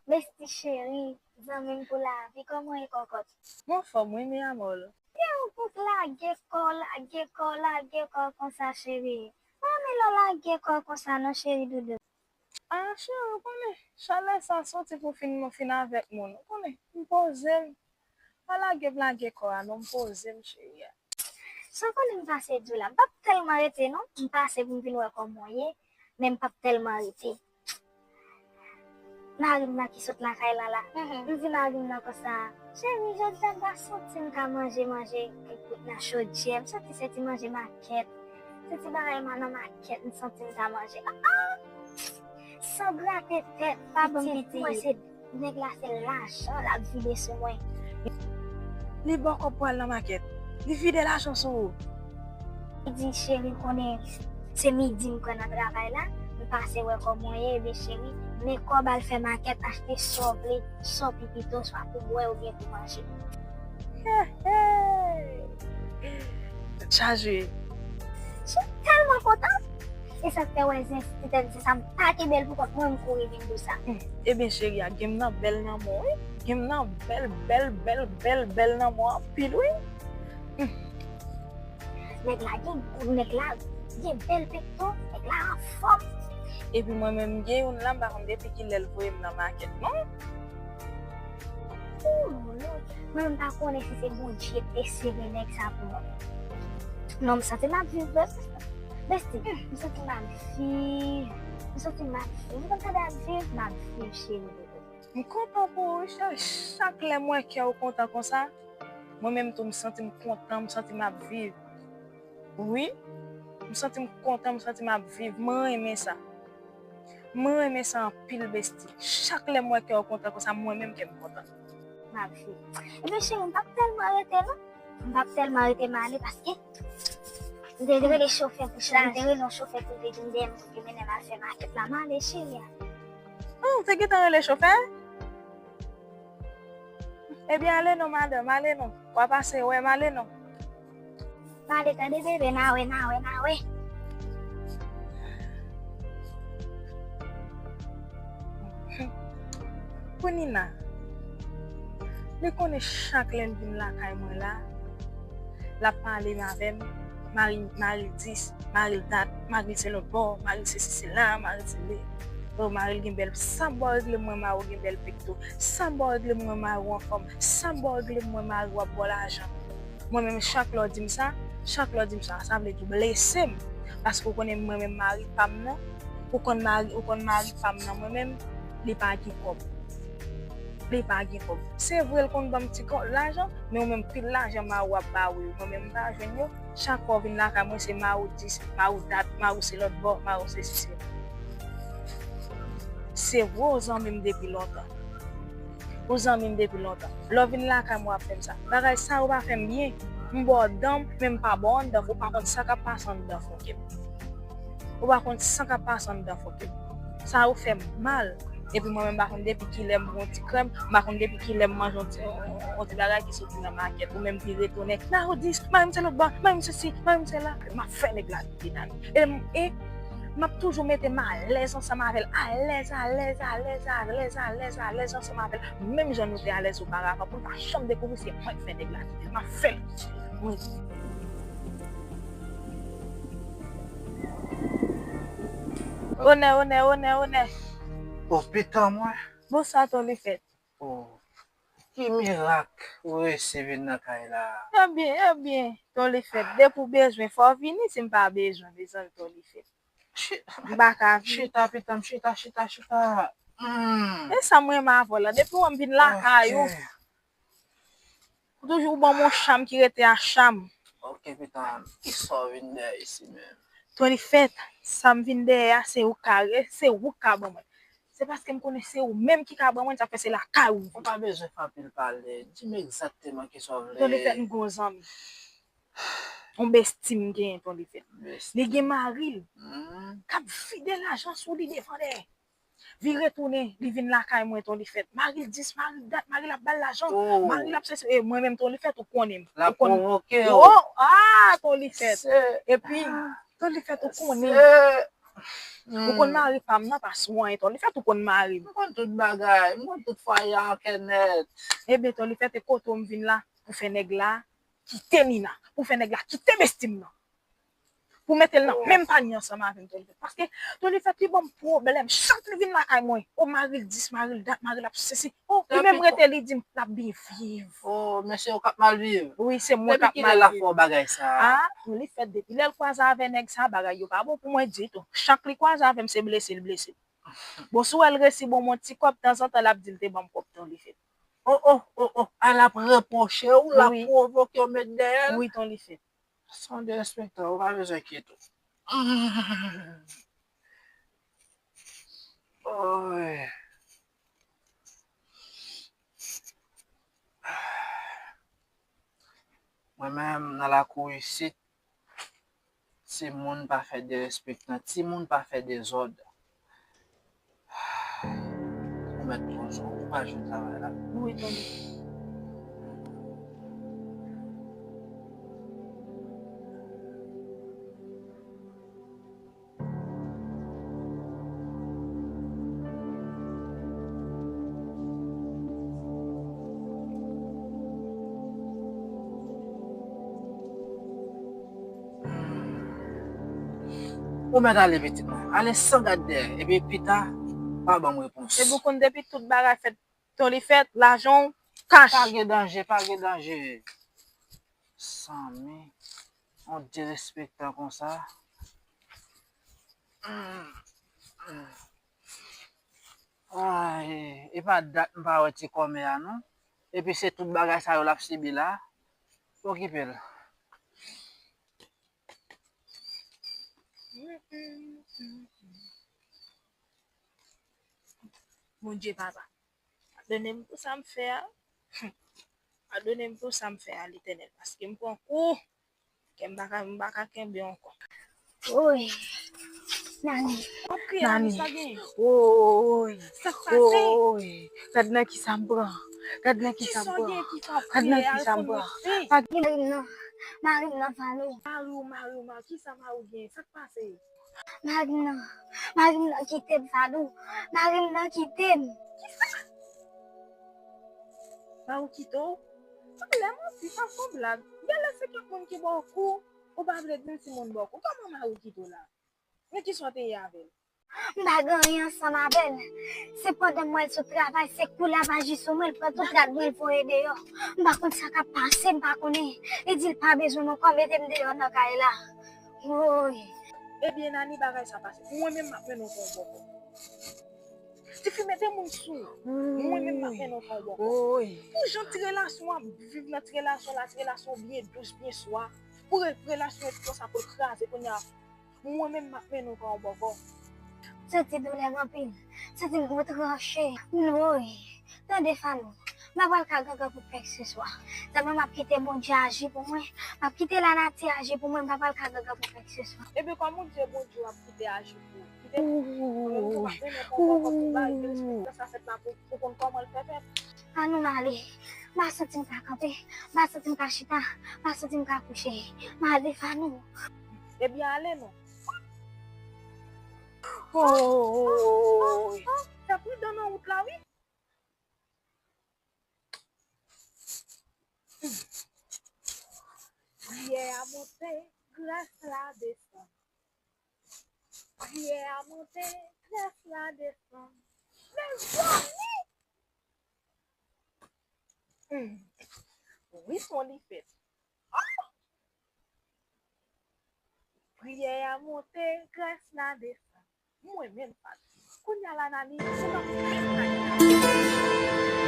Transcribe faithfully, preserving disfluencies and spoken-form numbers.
Besti cheri, zanmi m pou lavi, kòman w ye kòkòt? M anfòm wi, mi amor. Kè w pou lage kò, lage kò, lage kò konsa cheri. Pa renmen lè w lage kò konsa non cheri doudou. Ah cheri, ou konnen, chalè sa soti pou fin, fin avèk moun. Ou konnen, m poze m. Pa lage m lage kò a non, m poze m cheri a. Sa w konnen m pase di w la, m p ap tèlman rete non, m pase pou m vin wè kòman w ye, men m p ap tèlman rete. Mari m nan ki sot lakay la la, m di mari m nan konsa, cheri, jodi a m pa santi m ka manje manje nan chodyè, m santi se ti manje makèt, se ti bagay nan makèt m santi m ka manje. Ah! San grate tèt, pa ban m piti. Mwen se nèg la se lajan l ap vide sou mwen. Li bò kòb pou al nan makèt. Li vide lajan sou ou. Li di, cheri, konnen se midi m pran nan travay la, m pase wè kòman w ye, ebyen cheri, men kòb al fè makèt, achte sa w vle, sa w pi pito, swa pou bwè oubyen pou manje. Hey, hey. Tèt chaje. M tèlman kontan. E sa k fè w wè zen ti tèt di sa m pa kenbe l pou kont mwen, m kouri vin di w sa. Hmm. Ebyen cheri a, gen m nan bèl nan mwen wi. Gen m nan bèl, bèl, bèl, bèl, bèl nan mwen anpil wi. Hmm. Nèg la gen gout, nèg la gen bèl pekto, nèg la anfòm. Epi mwen menm m gen youn la, m pa konn depi kilè l voye m nan makèt non. Ooh, Lord. Mwen menm pa konnen si se Bondye te sere nèg sa pou mwen. Non, m santi m ap viv vre. Besti, m santi m ap viv. M santi m ap viv. M konn tande ap viv, m ap viv, cheri. M kontan pou ou, cheri. Chak lè m wè kè w kontan konsa, mwen menm tou, m santi m kontan, m santi m ap viv. Wi, m santi m kontan, m santi m ap viv. Mwen renmen sa. Mwen renmen sa anpil, besti. Chak lè m wè kè w kontan konsa, mwen menm kè m kontan. M ap viv. Ebyen, cheri, m p ap tèlman rete, non. M p ap tèlman rete, m ale, paske m te rele chofè prive, m te rele yon chofè prive vin dèyè m pou te mennen m al fè makèt la. M ale, cheri a. Oh, ou te gentan rele chofè? Ebyen, ale non, madanm, ale non. W a pase wè m, ale non. Pale tande bebe, n a wè, n a wè, n a wè. Pou Nina, li konnen chak lè l vin lakay mwen la, l ap pale avè m, mari, mari l dis, mari l dat, mari l se lòt bò, mari l sesi sela, mari l se le. Oh, mari l gen bèl, sa m ba w regle m wè mari w gen bèl pekto, sa m ba w regle m wè mari w anfòm, sa m ba w regle m wè mari w ap ba w lajan. Mwen menm, chak lè w di m sa, chak lè w di m sa, sa vle di w blese m. Paske w konnen mwen menm mari pa m nan, ou konn mari, ou konn mari pa m nan, mwen menm, li pa gen kòb. Li pa gen kòb. Se vre, l konn ban m ti kò-, lajan, men ou menm pil lajan mari w ap ba w yo, mwen menm m pa jwenn yo. Chak fwa w vin lakay mwen, se mari w dis, mari w dat, mari w se lòt bò, mari w sesi sela. Se vre, w zanmi m depi lontan. Ou zanmi m depi lontan. Lè w vin lakay mwen, w ap fè m sa. Bagay sa yo pa fè m byen. M ba w dan m, men m pa ba w anndan. Ou pa konn sa k ap pase anndan fon kè m. Ou pa konn sa k ap pase anndan fon kè m. Sa yo fè m mal. Epi mwen menm, m pa konn depi kilè m pran yon ti krèm, m pa konn depi kilè m manje yon ti, yon, yon, yon ti bagay ki soti nan makèt. Ou menm vire tounen. Mari w dis, mari m se lòt bò, mari m sesi, mari m sela. M ap fè nèg la vide nan. E, e M ap toujou mete m alèz ansanm avè l. Alèz, alèz, alèz, alèz, alèz, alèz ansanm avè l. Menm jan nou te alèz oparavan, pou l pa janm dekouvri se mwen k fè nèg la kite l. M ap fè l. Wi. Onè, onè, onè, onè. O, pitan mwen. Bonswa, Tolifèt. O, ki mirak ou resi vin nan kay la? Ebyen, ebyen, Tolifèt, depi w bezwen, fò w vini, si m pa bezwen, mezanmi, Tolifèt. M pa ka vini. Chita, pitan m, chita, chita, chita. Hmm. E sa m renmen avè w la, depi w wè m vin lakay ou, ou toujou ban m yon cham ki rete a cham. Ok, pitan m, kisa w vin dèyè isi menm? Tolifèt, sa m vin dèyè a, se ou k ka, se ou k ka ban mwen. Se paske m konnen se ou menm ki ka ban mwen, sa fè se lakay ou. Ou pa bezwen fè anpil pale. Di m egzakteman kisa w vle. Tolifèt, m gen yon zanmi. Yon besti m genyen, Tolifèt. Besti. Li gen mari l. Hmm. K ap vide lajan sou li devan dèyè. Vire tounen, li vin lakay mwen, Tolifèt. Mari l dis, mari l dat, mari l ap ba l lajan. Oh. Mari l ap sesi, e mwen menm, Tolifèt, ou konnen m. L ap pwovoke w. Oh, ah, Tolifèt. Epi, Tolifèt, ou konnen. Ou konn mari pa m nan, pa sou anyen, Tòlifèt, ou konn mari m. M konn tout bagay, m konn tout fwaye a an kè nèt. Ebyen, Tòlifèt, e kote w m vin la pou fè nèg la kite Nina, pou fè nèg la kite besti m nan. Pou mete l nan menm panye ansanm avè m, Tòlifèt. Paske Tòlifèt, li ban m pwoblèm. Chak li vin lakay mwen, o, mari l dis, mari l dat, mari l ap sesi. O, li menm rete, li di m l ap byen viv. O, men se ou k ap mal viv. Wi, se mwen k ap mal viv. Depi kilè l ap fè w bagay sa a? A, Tòlifèt, depi lè l kwaze avè nèg sa, bagay yo pa bon pou mwen ditou. Chak li kwaze avè m, se blese l blese m. Bon, si w wè l resi ban m yon ti kòb, tanzantan l ap di l te ban m kòb, Tòlifèt. O, o, o, o, a, l ap repwoche w, l ap pwovoke w met dèyè l. Wi, Tòlifèt. San derespektan, ou pa bezwen enkyete w. Oy. Mwen menm, nan lakou isit, timoun pa fè derespektan, timoun pa fè dezòd. Ou mèt poze w, ou pral jwenn travay la. Wi, Tòlifèt. Ou mèt ale, pitit mwen. Ale san gad dèyè. Epi pita, pa ban m repons. Epi w konn depi tout bagay fèt, Tòlifèt, lajan w, kach. Pa gen danje, pa gen danje. Sanmi, yon derespektan konsa. Ay, e pa dat m pa wè ti kòmè a, non. Epi se tout bagay sa yo l ap sibi la. Okipe l. Bondye papa, padone m pou sa m fè a. Padone m pou sa m fè a, Letènèl, paske m pran kou. Kè m pa ka, m pa ka kenbe ankò. Woy, Nani. W ap kriye, Nani, sa gen? Woy, sa k pase? Woy, gad nan kisa m pran. Gad nan kisa m pran. Gad nan kisa m pran. Mari m nan, mari m nan, Fano. Mari w, mari w, mari w. Kisa mari w gen? Sa k pase? Mari m nan, mari m nan kite m, Fano. Mari m nan kite m. Kisa? Mari w kite w? Talè manti, sa se yon blag. Genlè se kèk moun ki ba w kou, ou pa vle di m si moun ba w kou. Kòman mari w kite w la? Men kisa w te ye avè l? M pa gen anyen ansanm avè l. Se pandan m wè l sot travay, se kou lavaji sou mwen, l pran tout rad mwen, l voye deyò. M pa konn sa k ap pase, m pa konnen. Li di l pa bezwen m ankò, mete m deyò nan kay la. Woy. Ebyen, Nani, bagay sa pase. Mwen menm, m ap mennen w pran yon bòkò. Tifi, mete moun sou ou. Mwen menm, m ap mennen w pran yon bòkò. Woy. Pou jan ti relasyon ap viv nan ti relasyon la, ti relasyon byen dous, byen swa. Pou re-, relasyon ap konsa, pou l kraze, kounye a, mwen menm, m ap mennen w pran yon bòkò. Santi doulè m anpil. Santi m gwo tranche. Woy. Tande, Fano. M pa pral ka gangan pou kèkseswa. Zanmi, m ap kite Bondye aji pou mwen. M ap kite lanati aji pou mwen. M pa pral ka gangan pou kèkseswa. Ebyen, kòman w di Bondye w ap kite aji pou ou? Kite. Mwen menm tou, m ap mennen w pran yon bòkò pou bagay derespektan sa fèt la, pou, pou konn kòman l fè fèt. Ann, ann ale. M pa santi m ka kanpe. M pa santi m ka chita. M pa santi m ka kouche. M ale, Fano. Ebyen, ale non. Woy. Sa pridan nan wout la, wi. Priyè a monte, gras la desann. Priyè a monte, gras la desann. Mezanmi! Hmm. Wi, son li fèt. Oh! Priyè a monte, gras la desann. Mwen menm, Fano. Kounye a la, Nani, ou pa konn menm bagay la. Mwen menm, m ap mennen w pran yon bòkò pou bagay derespektan sa fèt la, pou konn kòman l fè fèt. Ann, ann ale. M pa santi m ka kanpe. M pa santi m ka chita. M pa santi m ka kouche. M ale, Fano. Ebyen, ale non. Woy. Woy. Woy. Sa pridan nan wout la, wi.